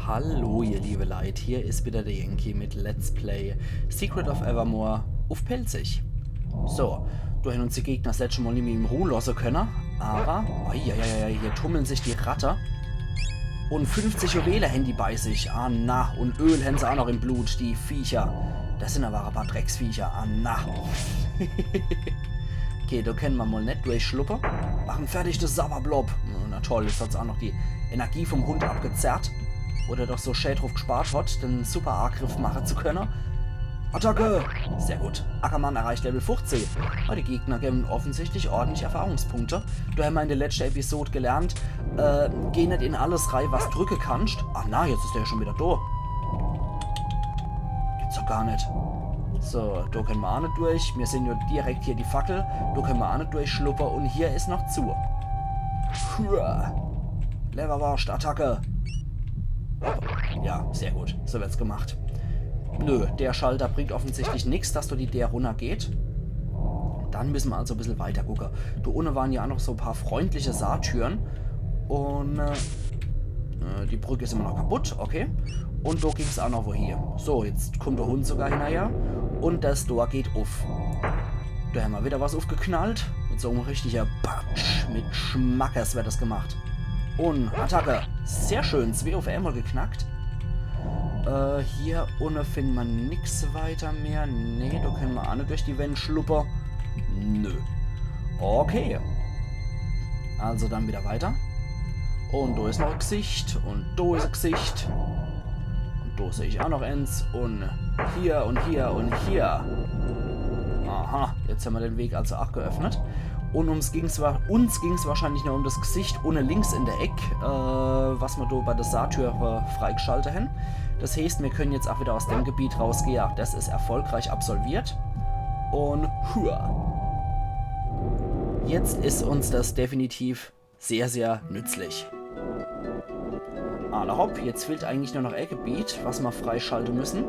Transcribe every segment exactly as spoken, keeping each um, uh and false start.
Hallo, ihr liebe Leit, hier is wieder der Yankee mit Let's Play Secret of Evermore uff Pälzisch. So, do hen uns die Gegner 's letschte Mol nimmi in Ruh losse könne, awwer, eieiei, hier tummeln sich die Ratte. Un fünfzig Juwele hen die bei sich, ah na, un Öl hen se aa noch im Blut, die Viecher. Das sin awwer e paar Drecksviecher, ah na. Okay, do kenne mer mol net durchschluppe. Mache fertig, de Sabberblob. Na toll, jetzt hat's aa noch die Energie vom Hund abgezerrt. Wo der doch so schä druff gspart hat, den Superagriff mache zu könne. Attacke! Sehr gut. Ackermann erreicht Level fuffzeh. Ah, die Gegner gewwe offensichtlich ordentlich Erfahrungspunkte. Do hen mer in de letschte Episod gelernt, äh, geh net in alles rei, was drücke kannst. Ah na, jetzt is der ja schon wieder do. Gibt's doch gar net. So, do kenne mer aa net durch. Mir sehn jo direkt hier die Fackel. Do kenne mer aa net durchschluppe. Un hier is noch zu. Hua. Lewwerworscht, Attacke. Ja, sehr gut. So wird's gemacht. Nö, der Schalter bringt offensichtlich nix, dass do die Deer runnergeht. Dann müsse mer also e bissel weiter gucke. Do unne ware ja aa noch so e paar freundliche Saatüre. Un, äh, äh, die Brück is immer noch kaputt, okay. Un do ging's aa noch wohin. So, jetzt kummt der Hund sogar hinnerher. Un das Tor geht uff. Do hen mer wieder was uffgeknallt. Mit so em richtige Batsch. Mit Schmackes wird das gemacht. Un Attacke. Sehr schön. Zwee uff emol geknackt. Äh, hier unne finne mer nix weiter mehr. Nee, do kenne mer aa net durch die Wänd schluppe. Nö. Okay. Also dann wieder weiter. Un do is noch e Gsicht. Un do is e Gsicht. Un do seh ich aa noch eens. Un hier un hier un hier. Aha, jetzt hen mer den Weg also aa geöffnet. Un ums ging's, wa- uns ging's wahrscheinlich noch um das Gsicht unne links in der Eck, äh, was mer do bei der Saatüre freigschaltet hen. Das heeßt, mir kenne jetzt aa wieder aus dem Gebiet rausgehe. Ja, das is erfolgreich absolviert. Un hua. Jetzt is uns das definitiv sehr, sehr nützlich. Alla hopp, jetzt fehlt eigentlich nur noch e Gebiet, was mer freischalte müsse.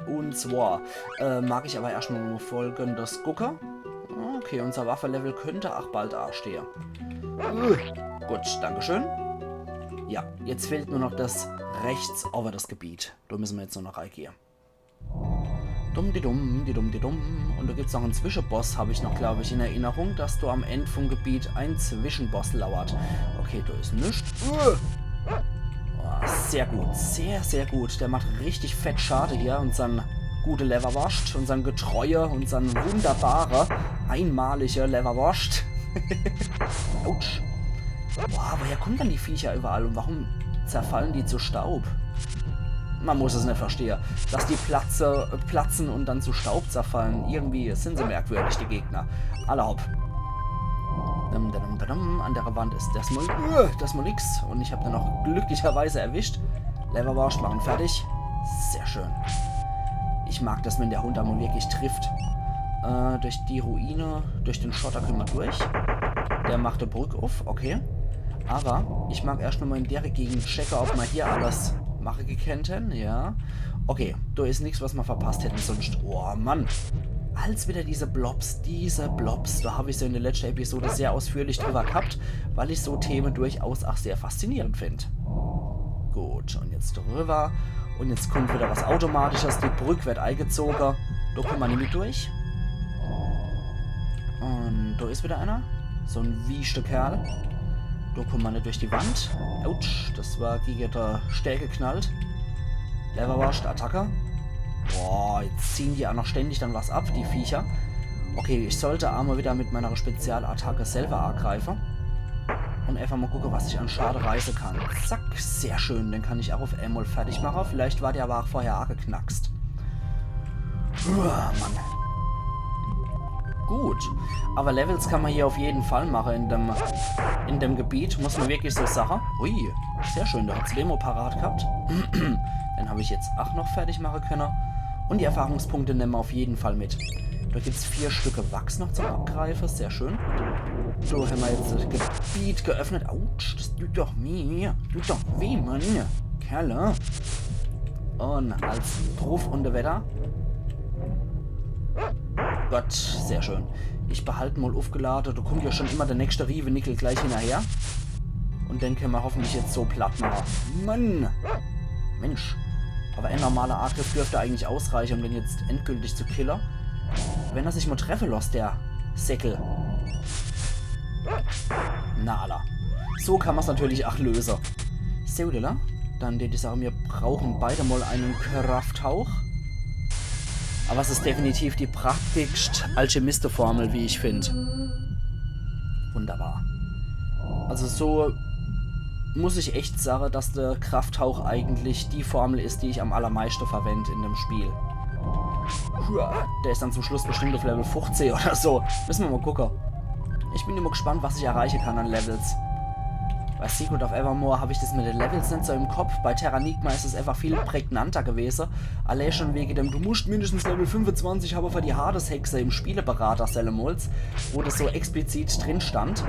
Un zwar, äh, mag ich awwer erscht mol Folgendes gucke. Okay, unser Waffelevel könnt aa bald astehe. Äh, gut, dankeschön. Ja, jetzt fehlt nur noch das rechts owwe das Gebiet. Do müsse mer jetzt nur noch reigehe. Dumm di dumm, di dumm di dumm. Un do gibt's noch en Zwischeboss, hab ich noch, glaub ich, in Erinnerung, dass do am End vom Gebiet en Zwischeboss lauert. Okay, do is nix. Uah. Oh, sehr gut, sehr, sehr gut. Der macht richtig fett Schade hier, unsern gute Lewwerworscht, unsern getreue, unsern wunderbare, einmalige Lewwerworscht. Autsch. Boah, woher kummen dann die Viecher überall un warum zerfallen die zu Staub? Mer muss es net verstehe, dass die platze, platze un dann zu Staub zerfallen. Irgendwie sin se merkwürdig, die Gegner. Alla hopp. Dum, dum, dum, dum. An der Wand is das mol, äh, das mol nix. Un ich hab den noch glücklicherweise erwischt. Lewwerworscht, mache fertig. Sehr schön. Ich mag das, wenn der Hund emol wirklich trifft. Äh, durch die Ruine, durch den Schotter könne mer durch. Der macht die Brück uff, okay. Awwer ich mag erscht nochmol in dere Gegend checke, ob mer hier alles mache gekennt hen, ja. Okay, do is nix, was mer verpasst hätten sunscht. Oh Mann. Als wieder diese Blobs, diese Blobs. Do hab ich so in der letschte Episode sehr ausführlich drüber gehabt, weil ich so Themen durchaus aa sehr faszinierend find. Gut, un jetzt drüber. Un jetzt kummt wieder was Automatisches. Die Brück wird eigezoge. Do kumme mer nimmi durch. Un do is wieder einer. So en wieschte Kerl. Do kumme mer net durch die Wand. Autsch, das war gege de Stää geknallt. Lewwerworscht, Attacke. Boah, jetzt ziehen die aa noch ständig dann was ab, die Viecher. Okay, ich sollt emol wieder mit meiner Spezialattacke selber agreife. Un eefach mol gucke, was ich an Schade reiße kann. Zack, sehr schön. Den kann ich aa uff emol fertig mache. Vielleicht war der awwer aa vorher ageknackst. Uah, Mann. Gut. Awwer Levels kann mer hier uff jeden Fall mache in dem, in dem Gebiet. Muss mer wirklich so sache. Ui, sehr schön. Do hat's Lemo parat gehabt. Den hab ich jetzt aa noch fertig mache könne. Un die Erfahrungspunkte nemme mer uff jeden Fall mit. Do gibt's vier Stücke Wachs noch zum Abgreife. Sehr schön. So, hen mer jetzt das Gebiet geöffnet. Autsch, das dut doch weh. Dut doch weh, Mann. Kerle. Un als druff un dewedder. Gott, sehr schön. Ich behalt mol uffgelade. Do kummt jo schon immer der nächste Riewenickel gleich hinnerher. Un den kenne mer hoffentlich jetzt so platt mache. Mann! Mensch. Aber ein normaler Angriff dürfte eigentlich ausreichen, um den jetzt endgültig zu killen. Wenn er sich mal treffen lässt, der Säckel. Na, alla. So kann man's natürlich auch lösen. Seudela, dann tät ich sagen, wir brauchen beide mal einen Krafthauch. Aber es ist definitiv die praktischst Alchemisteformel, wie ich find. Wunderbar. Also so muss ich echt sagen, dass der Krafthauch eigentlich die Formel ist, die ich am allermeisten verwende in dem Spiel. Hua, der ist dann zum Schluss bestimmt auf Level fünfzehn oder so. Müssen wir mal gucken. Ich bin immer gespannt, was ich erreichen kann an Levels. Bei Secret of Evermore habe ich das mit den Levels nicht so im Kopf. Bei Terranigma ist es einfach viel prägnanter gewesen. Allein schon wegen dem, du musst mindestens Level fünfundzwanzig haben für die Hades-Hexe im Spieleberater sellemols, wo das so explizit drin stand.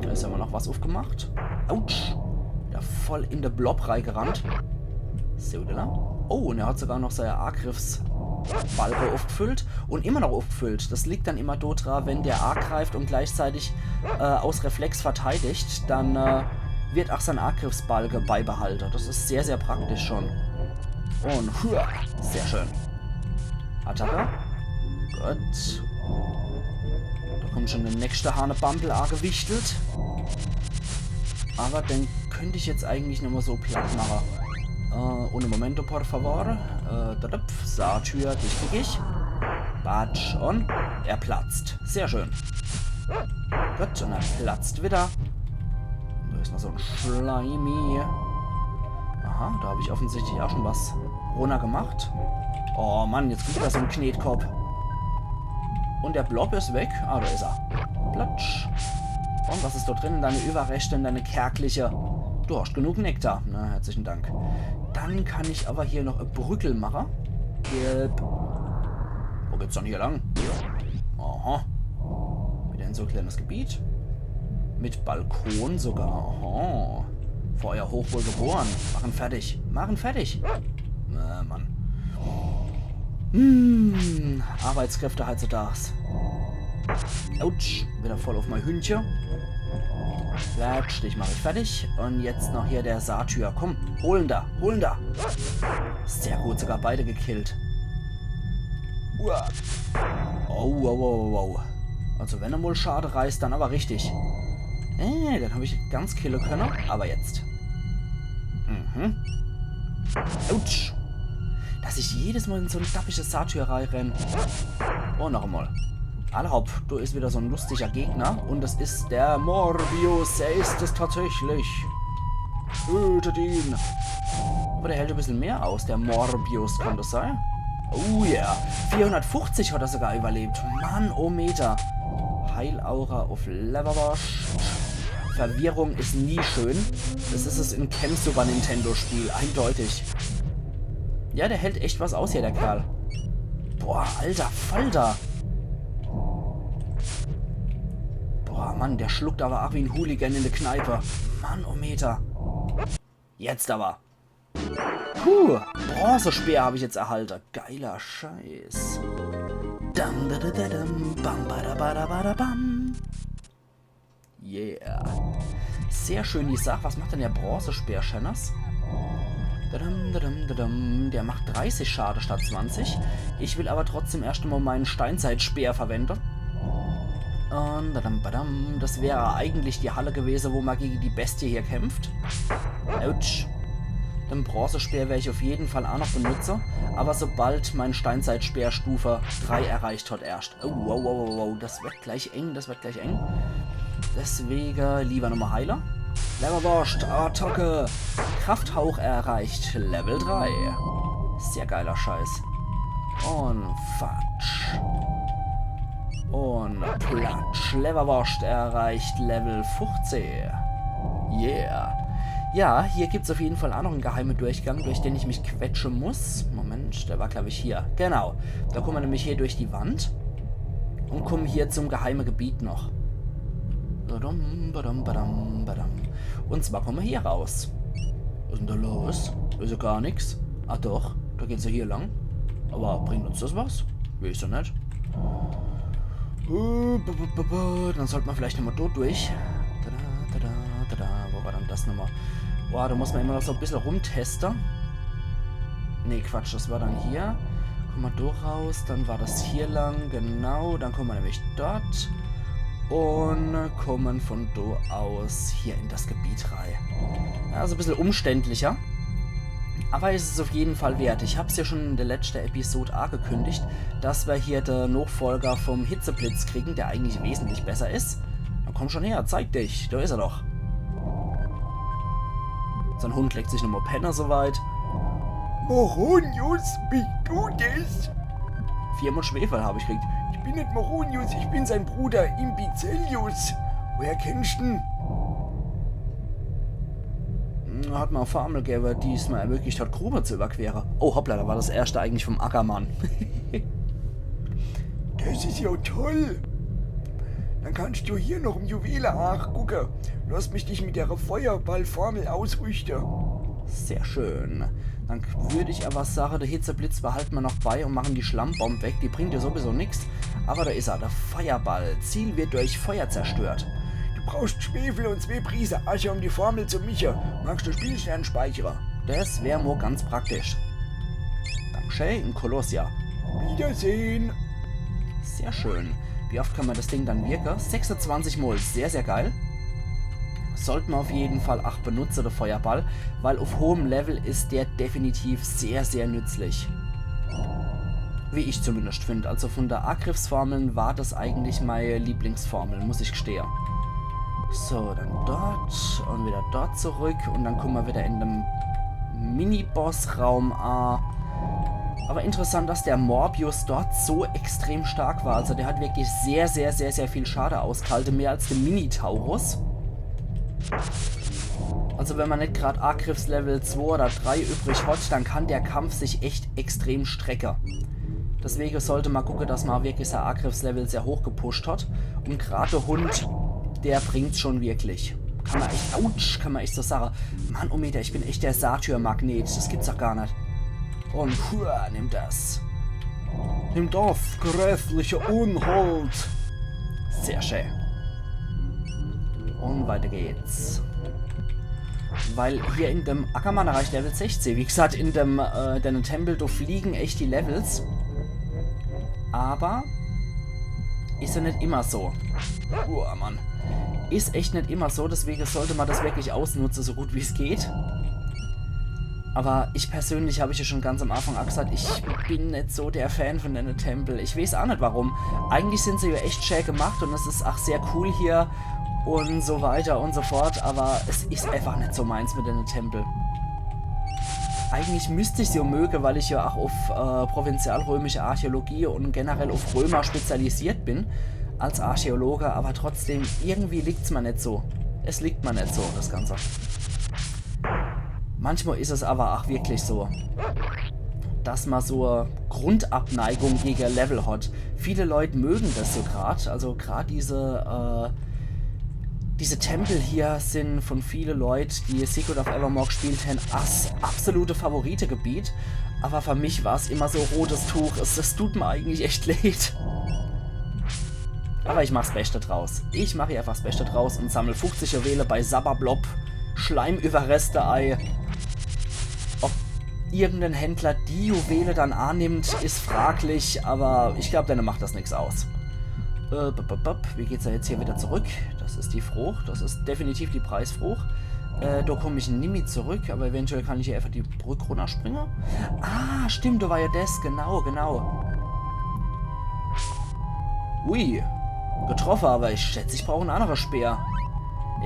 Da ist aber noch was aufgemacht. Autsch. Da voll in der Blob reingerannt. So, oder? Oh, und er hat sogar noch seine Angriffsbalke aufgefüllt und immer noch aufgefüllt. Das liegt dann immer dort dran, wenn der angreift und gleichzeitig äh, aus Reflex verteidigt, dann äh, wird auch sein Angriffsbalke beibehalten. Das ist sehr, sehr praktisch schon. Und hua, sehr schön. Attacke. Gut. Da kommt schon der nächste Hanebambel angewichtelt. Aber den könnte ich jetzt eigentlich nochmal so platt machen. Äh, un momento, por favor. Äh, da, da, Satyr, dich krieg ich. Batsch, und er platzt. Sehr schön. Gut, und er platzt wieder. Da ist noch so ein Slimy. Aha, da habe ich offensichtlich auch schon was runtergemacht. Oh Mann, jetzt kommt wieder so ein Knetkopp. Und der Blob ist weg. Ah, da ist er. Platsch. Und was ist dort drin? Deine Überreste in deine kärgliche. Du hast genug Nektar. Na, herzlichen Dank. Dann kann ich aber hier noch e Brückel machen. Yep. Wo geht's dann hier lang? Aha. Wieder in so ein kleines Gebiet. Mit Balkon sogar. Aha. Feuer hoch wohl geboren. Mach en fertig. Mach en fertig. Na, Mann. Hm, Arbeitskräfte heutzutage. Autsch, wieder voll auf mein Hündchen. Klatsch, dich mach ich fertig. Und jetzt noch hier der Satyr. Komm, hol en da, hol en da. Sehr gut, sogar beide gekillt. Uah. Oh, wow, wow, wow, wow. Also wenn er mal Schade reißt, dann aber richtig. Äh, den hab ich ganz killen können. Aber jetzt. Mhm. Autsch. Dass ich jedes Mal in so ein dappisches Satyr reinrenn. Und noch einmal. Alla hopp, da ist wieder so ein lustiger Gegner. Und das ist der Morbius. Er ist es tatsächlich. Tötet ihn. Aber der hält ein bisschen mehr aus, der Morbius, kann das sein? Oh yeah. Vierhundertfünfzig hat er sogar überlebt. Mann, oh Meter. Heilaura auf Leverwasch. Verwirrung ist nie schön. Das ist es in keinem Super Nintendo Spiel, eindeutig. Ja, der hält echt was aus hier, der Kerl. Boah, alter Falter. Boah, Mann, der schluckt aber auch wie ein Hooligan in der Kneipe. Mann, oh Meter. Jetzt aber. Puh, Bronzespeer habe ich jetzt erhalten. Geiler Scheiß. Dam, da, da, da, dam, bam, ba, da, ba, da, ba, da, bam. Yeah. Sehr schön die Sache. Was macht denn der Bronzespeer, Schenners? Dadam, dadam, dadam. Der macht dreißig Schade statt zwanzig. Ich will aber trotzdem erst einmal meinen Steinzeitspeer verwenden. Und dadam, badam. Das wäre eigentlich die Halle gewesen, wo man gegen die Bestie hier kämpft. Autsch. Den Bronzespeer werde ich auf jeden Fall auch noch benutzen. Aber sobald mein Steinzeitspeer Stufe drei erreicht hat erst. Oh, wow, wow, wow, wow. Das wird gleich eng, das wird gleich eng. Deswegen lieber nochmal heile. Leverwurst, Attacke. Krafthauch erreicht, Level drei. Sehr geiler Scheiß. Und Fatsch. Und Platsch. Leverwurst erreicht, Level fünfzehn. Yeah. Ja, hier gibt's auf jeden Fall auch noch einen geheimen Durchgang, durch den ich mich quetschen muss. Moment, der war, glaube ich, hier. Genau. Da kommen wir nämlich hier durch die Wand und kommen hier zum geheimen Gebiet noch. Badum, badum, badum, badum. Und zwar kommen wir hier raus. Was ist denn da los? Da ist ja gar nichts. Ah doch, da geht's ja hier lang. Aber bringt uns das was? Weiß ja nicht. Äh, bu, bu, bu, bu. Dann sollte man vielleicht nochmal dort durch. Tada, tada, tada. Wo war dann das nochmal? Boah, do muss ma immer noch so e bissel rumteste. Nee, Quatsch, das war dann hier. Komm ma do raus, dann war das hier lang, genau. Dann komm ma nämlich dort. Un komm ma von do aus hier in das Gebiet rei. Ja, so e bissel umständlicher. Aber is es auf jeden Fall wert. Ich hab's ja schon in der letzten Episode angekündigt, dass wir hier de Nachfolger vom Hitzeblitz kriegen, der eigentlich wesentlich besser is. Na komm schon her, zeig dich. Do is er doch. Sein Hund legt sich nochmal penne soweit. Moronius, bist du das? Viermal Schwefel hab ich gekriegt. Ich bin net Moronius, ich bin sein Bruder Imbizelius. Woher kennst du ihn? Hat ma e Formel gewwe, die's ma ermöglicht hat, Grube zu überquere. Oh, hoppla, da war das erste eigentlich vom Ackermann. Das is ja toll. Dann kannst du hier noch im Juwelearch gucke. Lass mich dich mit der Feuerballformel ausrüste. Sehr schön. Dann würd ich aber sage, der Hitzeblitz behalten ma noch bei und machen die Schlammbomb weg. Die bringt ja sowieso nix. Aber da is er, der Feuerball. Ziel wird durch Feuer zerstört. Du brauchst Schwefel und zwei Prise Asche, um die Formel zu mische. Magst du Spielstern speichere? Das wär mo ganz praktisch. Dankeschön, ein Kolossia. Wiedersehen. Sehr schön. Wie oft kann ma das Ding dann wirke? Sechsundzwanzig Mal. Sehr, sehr geil. Sollt ma auf jeden Fall ach benutze, der Feuerball, weil auf hohem Level is der definitiv sehr, sehr nützlich. Wie ich zumindest find. Also von der Angriffsformeln war das eigentlich meine Lieblingsformel, muss ich gestehe. So, dann dort und wieder dort zurück und dann kommen wir wieder in dem Mini-Boss-Raum an. Aber interessant, dass der Morbius dort so extrem stark war. Also der hat wirklich sehr, sehr, sehr, sehr viel Schade ausgehalten. Mehr als der Minotaurus. Also wenn man net grad Angriffslevel zwei oder drei übrig hat, dann kann der Kampf sich echt extrem strecke. Deswegen sollte man gucken, dass man wirklich sein Angriffslevel sehr hoch gepusht hat. Und grad der Hund, der bringt's schon wirklich. Kann man echt, autsch, kann man echt so sagen. Mann, oh Meter, ich bin echt der Satyr-Magnet. Das gibt's doch gar net. Und hua, nimm das. Nimm das grässliche Unhold. Sehr schön. Und weiter geht's. Weil hier in dem Ackermann erreicht Level sechzehn. Wie gesagt, in dem, äh, in dem Tempel, do fliegen echt die Levels. Aber is ja net immer so. Uah, Mann. Is echt net immer so, deswegen sollte man das wirklich ausnutzen, so gut wie's geht. Aber ich persönlich, hab ich ja schon ganz am Anfang auch gesagt, ich bin net so der Fan von denne Tempel. Ich weiß auch net warum. Eigentlich sind sie ja echt schön gemacht und es is auch sehr cool hier und so weiter und so fort, aber es is einfach net so meins mit denne Tempel. Eigentlich müsst ich sie ja mögen, weil ich ja auch auf, äh, provinzialrömische Archäologie und generell auf Römer spezialisiert bin als Archäologe, aber trotzdem, irgendwie liegt's mir net so. Es liegt mir net so, das Ganze. Manchmal is es aber auch wirklich so, dass man so e Grundabneigung gegen Level hat. Viele Leute mögen das so grad, also grad diese, äh, diese Tempel hier sind von viele Leute, die Secret of Evermore gespielt haben, as absolute Favoritegebiet. Aber für mich war's immer so rotes Tuch. Es, es tut mir eigentlich echt leid. Aber ich mach's Beste draus. Ich mach hier einfach 's Beste draus und sammel fuchzig Juwele bei Sabberblob Schleimüberreste ei. Ob irgendein Händler die Juwele dann annimmt, is fraglich, aber ich glaub, denne macht das nix aus. Äh, bup, bup, bup. Wie geht's da jetzt hier wieder zurück? Das is die Frucht. Das is definitiv die Preisfrucht. Äh, da komm ich nimmi zurück, aber eventuell kann ich hier einfach die Brück runnerspringe. Ah, stimmt, da war ja das. Genau, genau. Ui. Getroffe, aber ich schätz, ich brauch en annere Speer.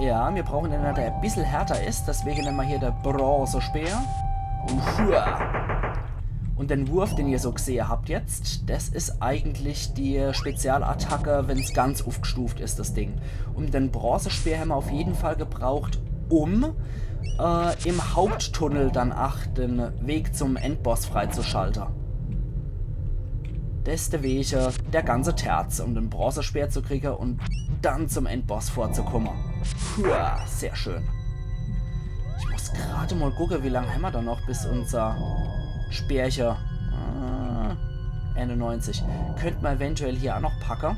Ja, mir brauchen eener, der e bissel härter is. Deswegen nemme mer hier de Bronzespeer. Und hua. Und den Wurf, den ihr so gesehe habt jetzt, das is eigentlich die Spezialattacke, wenn's ganz ufgestuft is, das Ding. Und den Bronzespeer hämmer auf jeden Fall gebraucht, um, äh, im Haupttunnel dann ach den Weg zum Endboss freizuschalte. Deswege der ganze Terz, um den Bronzespeer zu kriege und dann zum Endboss vorzukomme. Hua, sehr schön. Ich muss grad mal gucke, wie lang hämmer da noch bis unser Speerche. Ah, einundneunzig. Könnt mer eventuell hier auch noch packe.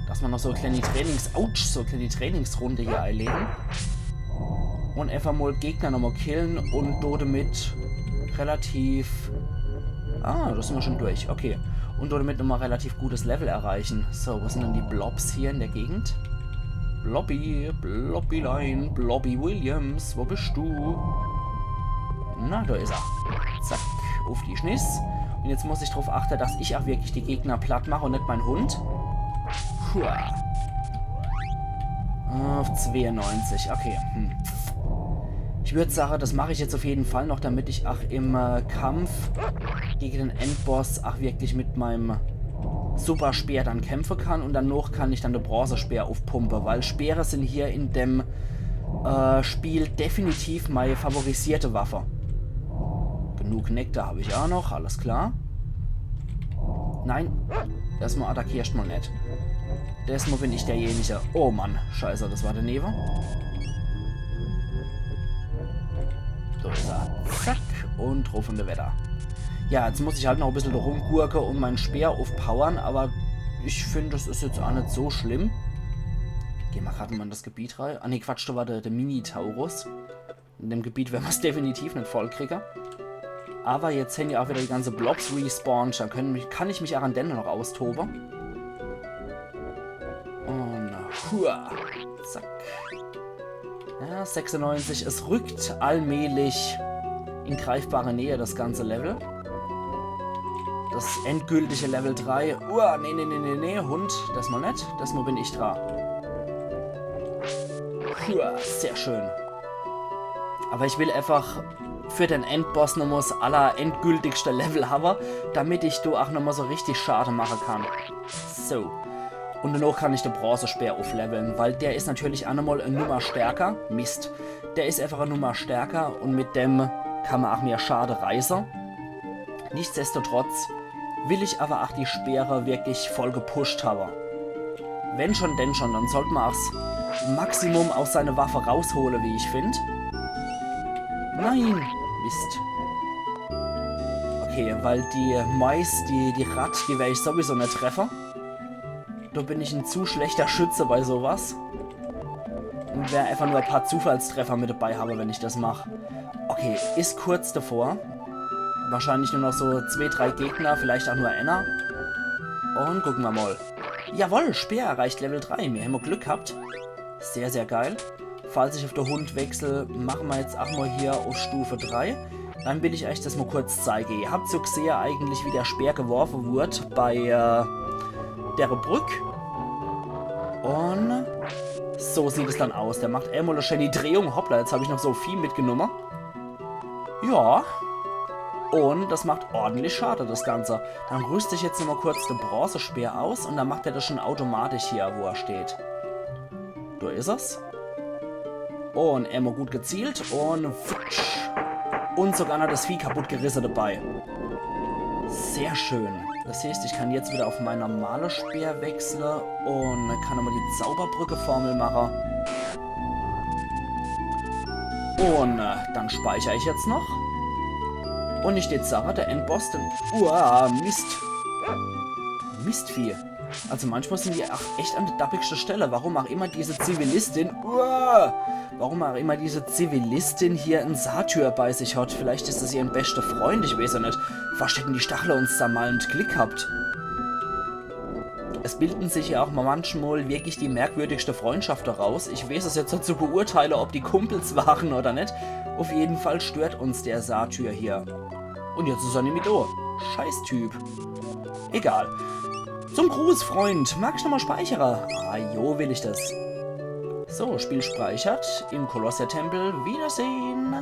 Dass mer noch so e kleine Trainings-, autsch, so e kleine Trainingsrunde hier einlegen. Und einfach mal Gegner nochmal killen und dort damit relativ... Ah, da sind wir schon durch. Okay. Und dort damit nochmal relativ gutes Level erreichen. So, wo sind denn die Blobs hier in der Gegend? Blobby, Blobbylein, Blobby Williams, wo bist du? Na, da ist er. Zack, auf die Schniss. Und jetzt muss ich drauf achten, dass ich auch wirklich die Gegner platt mache und nicht mein Hund. Hua. Auf zweiundneunzig, okay. Hm. Ich würde sagen, das mache ich jetzt auf jeden Fall noch, damit ich auch im äh, Kampf gegen den Endboss auch wirklich mit meinem Superspeer dann kämpfen kann. Und danach kann ich dann den Bronzespeer aufpumpen, weil Speere sind hier in dem äh, Spiel definitiv meine favorisierte Waffe. Genug Nektar habe ich auch noch, alles klar. Nein, das mal attackierst mal nicht. Das mal bin ich derjenige. Oh Mann, scheiße, das war daneben. Da ist er. Zack, und drauf in die Wetter. Ja, jetzt muss ich halt noch ein bisschen rumgurken und meinen Speer aufpowern, aber ich finde, das ist jetzt auch nicht so schlimm. Gehen wir gerade mal in das Gebiet rein. Ah ne, Quatsch, da war der, der Minotaurus. In dem Gebiet werden wir's definitiv nicht vollkriegen. Aber jetzt sind ja auch wieder die ganze Blobs respawned. Dann können, mich- kann ich mich auch an denen noch austoben. Und hua, zack. Ja, sechsundneunzig. Es rückt allmählich in greifbare Nähe, das ganze Level. Das endgültige Level drei. Uah, nee, nee, nee, nee, nee, Hund, das mal nicht. Das mal bin ich dran. Uah, sehr schön. Aber ich will einfach für den Endboss nochmal das allerendgültigste Level haben, damit ich da auch nochmal so richtig Schade machen kann. So. Und danach kann ich den Bronzespeer aufleveln, weil der ist natürlich auch nochmal eine Nummer stärker. Mist. Der ist einfach eine Nummer stärker und mit dem kann man auch mehr Schade reißen. Nichtsdestotrotz will ich aber auch die Speere wirklich voll gepusht haben. Wenn schon, denn schon, dann sollte man auch das Maximum aus seiner Waffe rausholen, wie ich finde. Nein! Mist. Okay, weil die Mais, die, die Ratt, die werde ich sowieso nicht treffen. Da bin ich ein zu schlechter Schütze bei sowas. Und werde einfach nur ein paar Zufallstreffer mit dabei haben, wenn ich das mache. Okay, ist kurz davor. Wahrscheinlich nur noch so zwei, drei Gegner, vielleicht auch nur einer. Und gucken wir mal. Jawohl, Speer erreicht Level drei. Wir haben Glück gehabt. Sehr, sehr geil. Falls ich auf den Hund wechsle, machen wir jetzt auch mal hier auf Stufe drei. Dann will ich euch das mal kurz zeigen. Ihr habt so gesehen eigentlich, wie der Speer geworfen wird bei äh, der Brück. Und so sieht es dann aus. Der macht einmal eine schöne Drehung. Hoppla, jetzt habe ich noch so viel mitgenommen. Ja. Und das macht ordentlich Schade, das Ganze. Dann rüste ich jetzt nochmal kurz den Bronzespeer aus und dann macht er das schon automatisch hier, wo er steht. Da ist es. Und einmal gut gezielt und futsch. Und sogar noch das Vieh kaputt gerissen dabei. Sehr schön. Das heißt, ich kann jetzt wieder auf meinen normalen Speer wechseln und kann nochmal die Zauberbrücke-Formel machen. Und äh, dann speichere ich jetzt noch. Und ich jetzt sage, der Endboss, den... Uah, Mist. Mistvieh. Also manchmal sind die auch echt an der dappigsten Stelle. Warum auch immer diese Zivilistin, uah, warum auch immer diese Zivilistin hier einen Satyr bei sich hat. Vielleicht ist das ihr bester Freund, ich weiß ja nicht. Fast hätten die Stachel uns zermalmt. Glück gehabt. Es bilden sich ja auch manchmal wirklich die merkwürdigsten Freundschaften raus. Ich weiß es jetzt nicht zu beurteilen, ob die Kumpels waren oder nicht. Auf jeden Fall stört uns der Satyr hier. Und jetzt ist er nämlich da. Scheißtyp. Egal. Zum Gruß, Freund. Magst du nochmal speichere? Ah, jo, will ich das. So, Spiel speichert. Im Colossia-Tempel. Wiedersehen.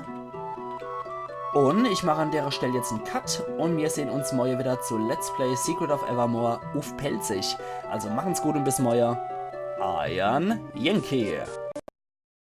Und ich mache an der Stelle jetzt einen Cut und wir sehen uns morgen wieder zu Let's Play Secret of Evermore uff Pälzisch. Also machen's gut und bis morgen. Euer Yankee.